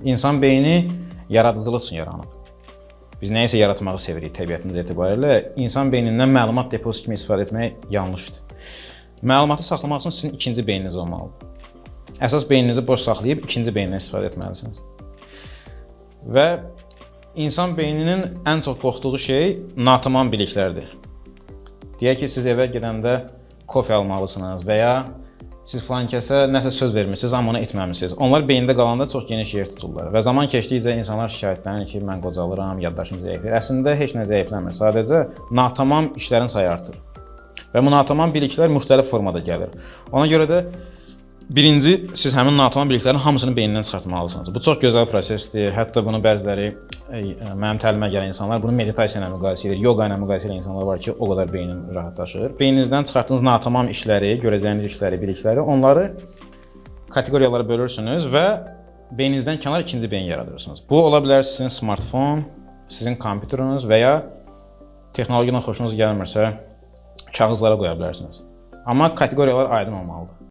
İnsan beyni yaradıcılıq üçün yaranıb. Biz nəyisə yaratmağı sevirik təbiətimiz etibarilə. İnsan beynindən məlumat deposu kimi istifadə etmək yanlışdır. Məlumatı saxlamaq üçün sizin ikinci beyniniz olmalıdır. Əsas beyninizi boş saxlayıb ikinci beynindən istifadə etməlisiniz. Və insan beyninin ən çox qorxduğu şey natamam biliklərdir. Deyək ki, siz evə gedəndə kofe almalısınız və ya siz filan kəsə nəsə söz vermisiniz, amma onu etməmisiniz. Onlar beyində qalanda çox geniş yer tuturlar və zaman keçdikcə insanlar şikayətlənir ki, mən qocalıram, yaddaşım zəifləyir. Əslində heç nə zəifləmir. Sadəcə natamam işlərin sayı artır. Və bu natamam biliklər müxtəlif formada gəlir. Ona görə də birinci siz həmin natamam biliklərin hamısını beynindən çıxartmalısınız. Bu çox gözəl prosesdir. Hətta bunu bəziləri mənim təlimə gələn insanlar bunu meditasiya ilə müqayisə edir, yoqa ilə müqayisə edən insanlar var ki, o qədər beynin rahatlaşır. Beyninizdən çıxartdığınız natamam işləri, görəcəyiniz işləri, bilikləri, onları kateqoriyalara bölürsünüz və beyninizdən kənar ikinci beyin yaradırsınız. Bu ola bilər sizin smartfon, sizin kompüteriniz və ya texnologiyadan xoşunuz gəlmirsə, kağızlara qoya bilərsiniz. Amma kateqoriyalar aydın olmalıdır.